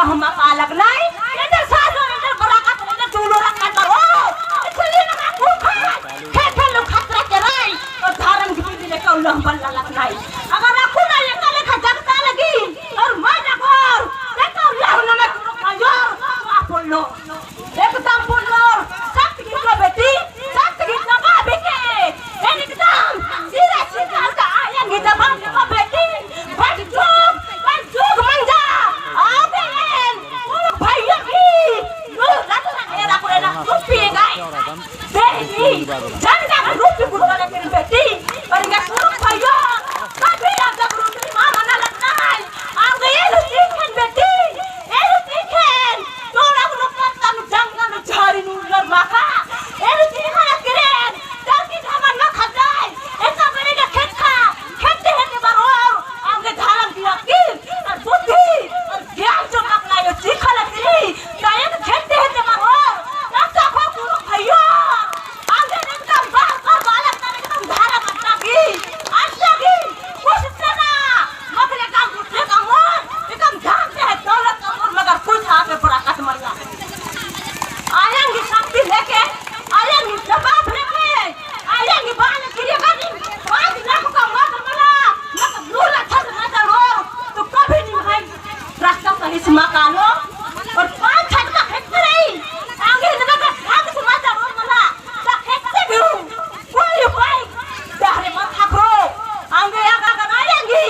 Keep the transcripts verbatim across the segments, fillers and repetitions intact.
हमा का लगनय, एन्देर साजो, एन्देर बरकत, एन्देर दूलो रखा करो। इसलिए ना कुखा, खे खे लोग खतरा केरय, और धरम की बिल्ली लेकर उल्ला हम बल्ला लगनय। अगर अक्कु ना ये काले खा जगता लगी, और मैं जगोर, लेकर उल्ला हम ना मैं कुनो खयोर, आप बोलो। एकदम बोलो, सत गीत लो बेटी, सत गीत लो बाबी के। एकदम सीधा सीधा का आयंग गीत बाबी को बेटी। बड़ जुग, बड़ जुग मंजा। आगे एन, ओ भैया की, ओ रत्न एरा को एरा टोपी गाय। देही, झंडा का रूप गुरु वाले मेरी बेटी। और इनका सुरु भैया, कभी आप जब रूप मामा ना लगनय। आगे एन सीखन बेटी, एन सीखन। तोड़ा को लोग तनु जंगल झाड़ी नू उल्लर माखा। एन चीखा लक्किरेन, तलकी धामन ना खद्दाय। एका बरे का खेत खा, खेत ते हेते बरोर, आगे धारम की अक्किल, और बुद्धि, और ज्ञान जो मकला यो चीखा लक्किरी, का एक खेत ते हेते बरोर, ना का खो कुनो भैया। आगे एकदम बार बार बालक ना एकदम धारम अड्डा की, अड्डा की, कुछ तना, मगले काम उठे का मोर, एकदम धाम से है दौलत का मोर, मगर कुछ हाथ में पड़ा कट मरिया। आयंग की शक्ति लेके, आयंग की जवाब लेके, आयंग की बाल गिरे बनी, पाँच लाख का मत मला, मत नूर अच्छा से मत रो, तो कभी नहीं भाई, रास्ता सही से मत आलो, और पाँच छत का फेंक रही, आगे इतना का हाथ से मत रो मला, का फेंक से भी हूँ। कोई उपाय डहरे मत ख़क्खरो। अम्बे आगा गनायंगी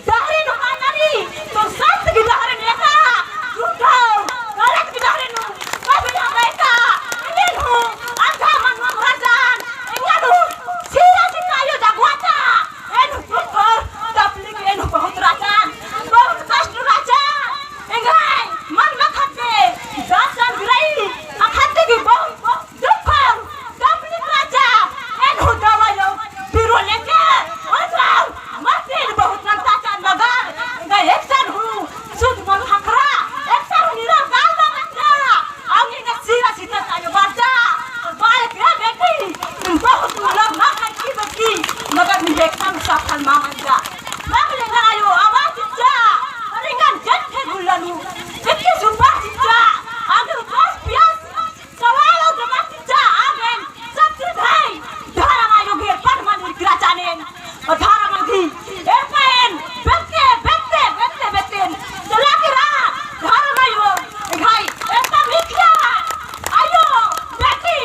डहरे नू हानारी तो सत की डहरे नेका झूठो गलत की डहरे नू कभी ना बैठा। ये नू अंधा मन मन राजान एंगा नू सीरा सिकायो जगवाता। एनु दुख तकलीफ एनु बहुत राजान, बहुत कष्ट राजान। एंगा मन मखते दर्शन गिरई अखते की बहुत दुखम, तकलीफ राजा, एन हूँ दवाई लो, बिरो लेके, और जाओ, मत दिन बहुत नंता चान मगर, एंगा एक सन हूँ, सुध मन हकरा, एक सन हूँ निरा गाल मगतरा, आगे एंगा सीरा सीता तायो बाजा, और बाल के बेटी, तुम बहुत मतलब ना खाई की बेटी, मगर निरे एक सन सफल मामन जा। मग लेंगा आयो, आवाज जा, और एंगा जन थे गुल्लनु, इक्कीस ऊपर जा, आगे उपास पियास, सवाल और जवाब चिच्चा आगेन, सच्ची भाई, धर्म आयो गे पद मंदिर गिरा चानेन, और धर्म आयो धी, एरपन, बेते, बेते, बेते, बेते, चला के रा, धर्म आयो, भाई, एरपन मिथिया, आयो, बेटी,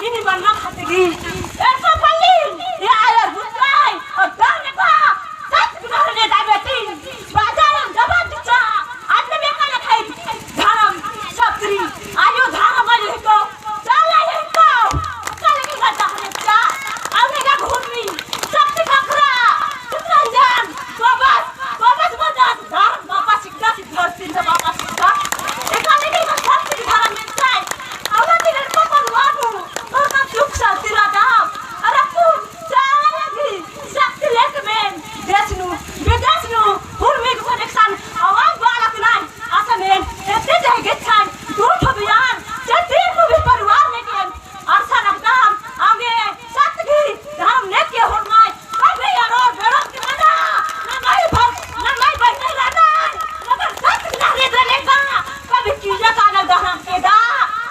इनी मन ना खतगी, एरपन पल्ली, ये आयो गुस्साई, और धर्म का, सत की धर्म ने दा बेटी, बाजार में जवाब चिच्चा, आज में बेकार खाई, धर्म, सत्री, आयो धर्म आयो हिको, चाला हिको, काले के गड्ढा हने चा, आने का घूमी, सत्य खखरा, चितरंजन, वापस, वापस बजास, धर्म वापस सिक्का, सिद्धार्थ सिंह वापस सिक्का। एकाले के सत्य धर्म में चाय, आवा तिरन को परवानू, और का सुख शांति राधा, अरे तू चाला लगी, सत्य लेक में, देश नू, विदेश नू, हुरमी को connection, आवाज बालक नाई, असमेन, एते जाय गेच्छान, दू ठो बियान, जे तीन ठो भी परिवार लेके, अरसा रखदाम, आगे सत गही धर्म लेके होरमाय, कभी अरोर बेरोर के मना, नंगाई भर, नंगाई बहिने रहना, मगर सत गही धर्म लेके, कभी कीजा कानल धर्म के दा,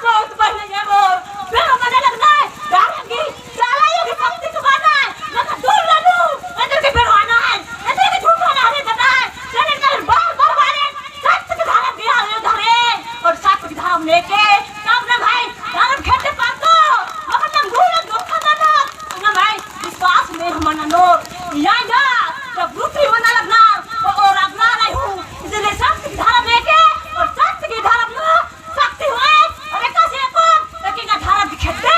बहुत बहिने अरोर बेरोर मना लगना है, धर्म की चाला ये भी शक्ति के बात है, ना तो दूर रहनु, एन्देर के बेरवाना है, एन्देर के झूठ होना है, पता है, चले कर बार, बार, बार, सत्य के धारा दिया है, धरे, और सत्य के धारा लेके, तब ना भाई, धर्म खेते पातो, मगर तुम दूर धोखा मत दो, ना भाई, विश्वास में हम ना नो, या, या, जब दूसरी मना लगना, वो, वो रगना नहीं हूँ, इसलिए सत्य के धारा लेके, और सत्य के धारा लो, शक्ति होय, अरे का से कौन, लेकिन का धारा दिखते,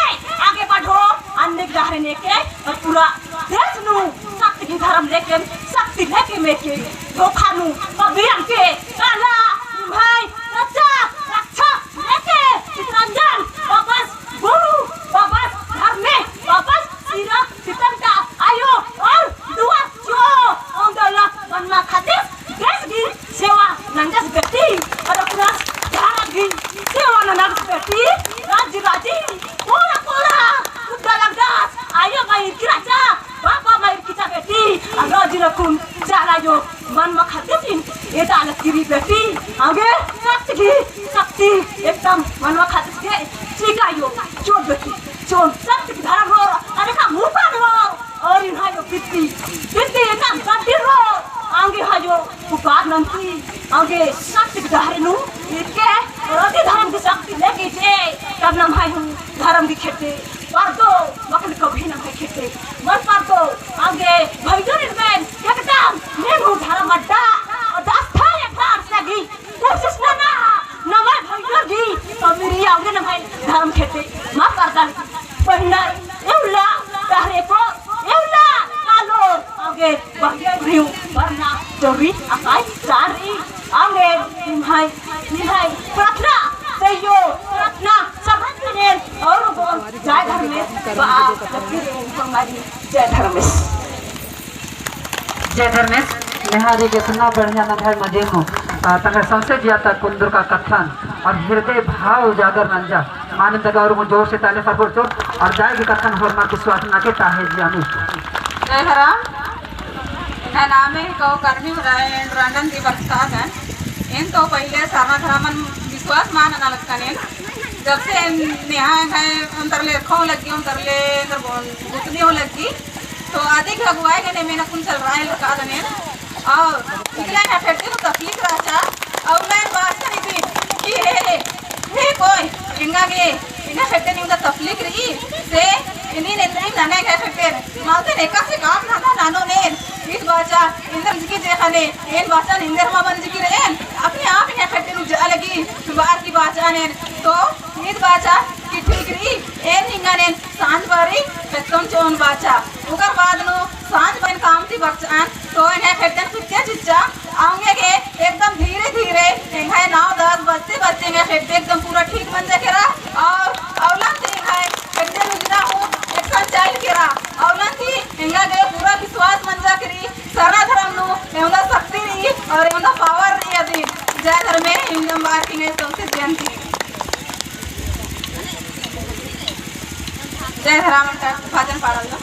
आगे बढ़ो, अन्य के धारे लेके, और पूरा देश नू शक्ति की धर्म लेके, शक्ति लेके मेके, धोखा नू, कबीरन के, काला, भाई, रक्षा, रक्षा लेके, चितरंजन, वापस गुरु, वापस धर्मे, वापस सीरा, चितरंजन, आयो, और दुआ जो, ओम दौलत, बनना खातिर, देश की सेवा नंजस बेटी, और अपना धारा की सेवा नंजस बेटी, राज्य राजी, कोड़ा कोड़ा, उद्दा लगदस, आयो मायर की राजा, बाबा मायर की चा बेटी, और राजी रखुन, चाला यो, मनमा ख़द्दसिन एदा लगी रई बेटी, आगे शक्ति गही, शक्ति एकदम मनमा ख़द्दस गे, चिका अयो, चोन बेटी, चोन शक्ति गही धरम रओ, अरे का मुका रओ, और इन्हा अयो बिद्दी, बिद्दी एकदम गड्डी रओ, आगे अयो, उपाद नन्ती, आगे शक्ति गही डहरे नू, इके, रदी धरम गही शक्ति लगी जे, तब नम्है हूँ धरम गही खेते, परदो, मकन कभी नम्है खेते, मल परदो, आगे भइयोरिन मेन, एकदम, मेन हूँ धरम अड्डा, और दस था एक बार से गही, कोशिश नना, नम्है भइयोर गही, तो मेरी आगे नम्है धरम खेते, मल परदन, पहिना, एवला, डहरे को, एवला, कालो, आगे, भइयोर गही, वरना, चोरी, अकाई, चारी, आगे, निम्है, निम्है, प्रार्थना, सहियो, प्रार्थना, सब नेन, और बोल, जय धर्मेस, बा, लगी रे, हमारी, जय धर्मेस। जय धर्मेस, नेहा जी गे इतना बढ़िया नंग्है मजे हूँ, आ, तंग्है संसे जिया ता कुन्दुर का कत्थन, और हृदय भाव उजागर नंजा, मानिम तगा और हूँ जोर से ताली पर बोल चो, और जाय गे कत्थन होरमा विश्वास ना के ताहे जिया नू। जय धरम। एंग्है नामे हिको करमी उराँव, एन रंडन ती बरचकादन। एन तो पहिले सरना धरमन विश्वास मल नना लगकन एन। जब से एन नेहा एंग्है अंदर ले रखो लग्गी, अंदर ले अंदर बोल गुतनी हो लग्गी। तो अदिक अगुवाई गने मेना कुन चल रहा है लगा दने। और इकला एंग्है खेड्डे नू तकलीफ रहचा, और मैं बात करी थी कि हे, हे, हे कोई, एंगा गे, एंग्है खेड्डे नू एवंदा तकलीफ रई, से, इन्नी ने इन्नी नना एंग्है खेड्डे, मालते ने एकासे काम नना ननोन एन, ईद बाचा, एन्देर मंजकी जे ख़ने, एन बाचा, एन्देर मा मंजकी रई एन, अपने आप एंग्है खेड्डे नू जा लगी, बार की बाचा एन, तो ईद बाचा कि ठीक रई, एन निंगन एन सांझ बारी ख़ेत्तोन चिओन बाचा। उकर बाद नू सांझ बारी काम ती बरचन, तो एंग्है खेड्डन कित्ते चिच्चा, औंगे गे एकदम धीरे धीरे, एंग्है नौ दस बजते बजते एंग्है खेड्डे एकदम पूरा ठीक मंजा केरा, और अवलन ती एंग्है खेड्डे नू इन्ना हूँ एकसन चाइल केरा, अवलन ती एंगा गे पूरा विश्वास मंजा केरी, सरना धरम नू एवंदा शक्ति रई और एवंदा power रई अदिन। जय धर्मे, एंगम बार की मैं सबसे जयंती। जय धरम का भजन पाड़ल लो।